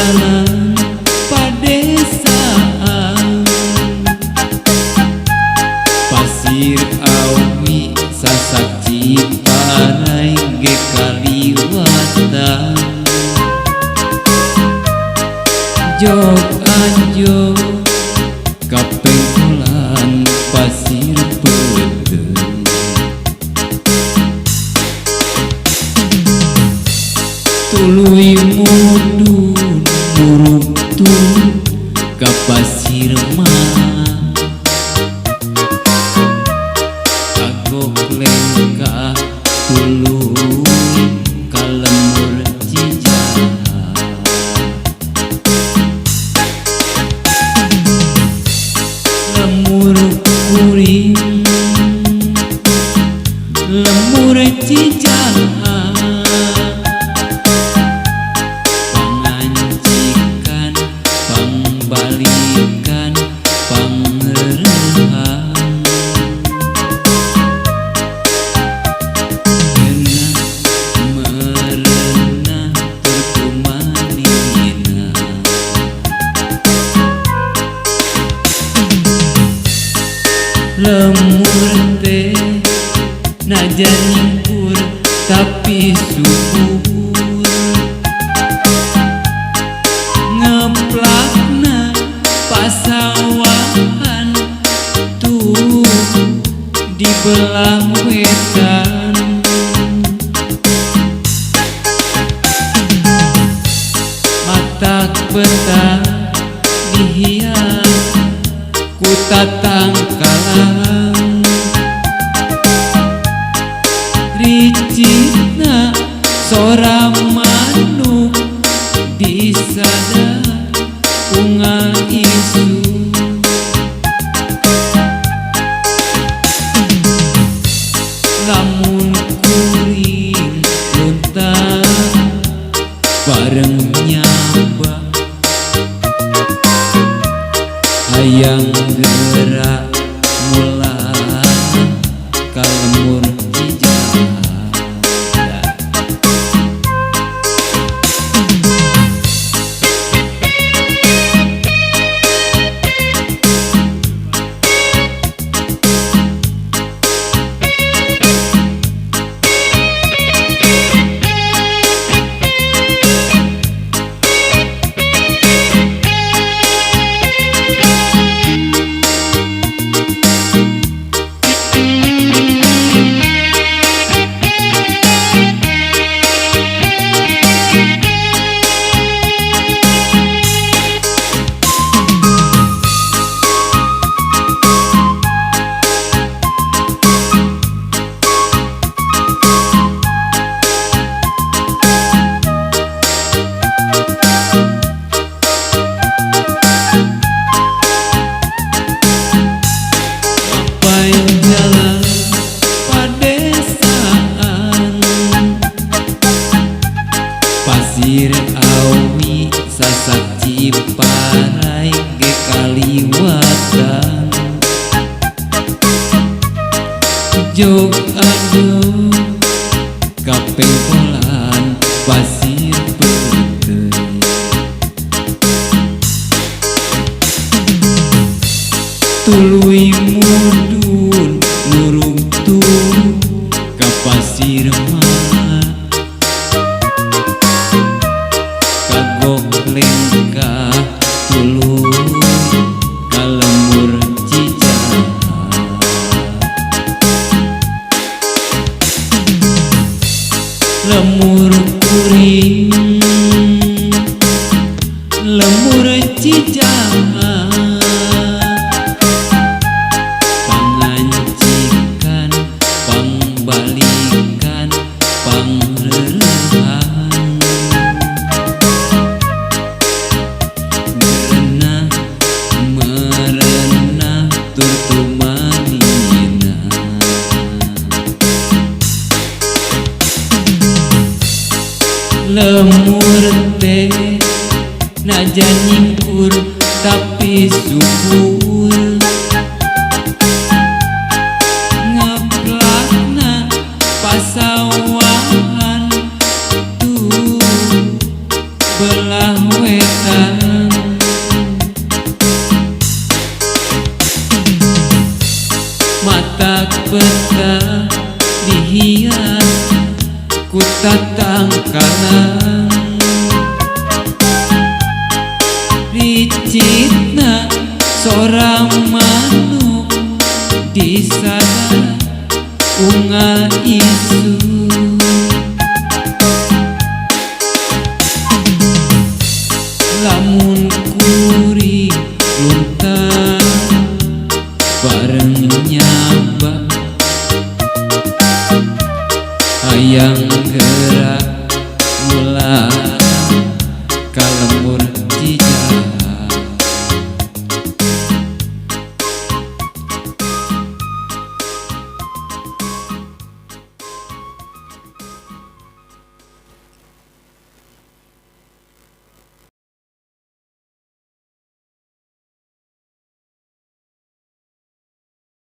Jalan padesaan pasir awi sasak Ciparai ge kaliwatan jog anjo kapengkolan pasir peuteung tuluy mudun murugtun ka pasir mah kagok lengkah tuluy ka lembur Cijaha lemur kuring lemur Cijaha pangancikan pangbalikan pangreurehan geunah merenah tur kumanina lemur teh najan nyingkur tapi subur ngeplakna pasawahan tuh di belah wetan matak betah dihias ku tatangkalan ricitna sora manuk disada unga isu lamun kuring luntang bareng nyaba hayang gerak mulan ka lembur Cijaha. Jalan padesaan pasir awi sasak Ciparai ge kaliwatan jog aduh kapengkolan pasir peuteung tuluy mudun murugtun ka pasir mah kagok lengkah tuluy ka lembur Cijaha lemur kuring lemur Cijaha pangancikan pangbalikan pangreurehan geunah merenah tur tumanina lemur teh najan nyingkur tapi subur ngeplakna pasawahan tuh belah wetan. Sora manuk disada unggal isuk. Lamun kuring lunta bareng nyaba, hayang geura.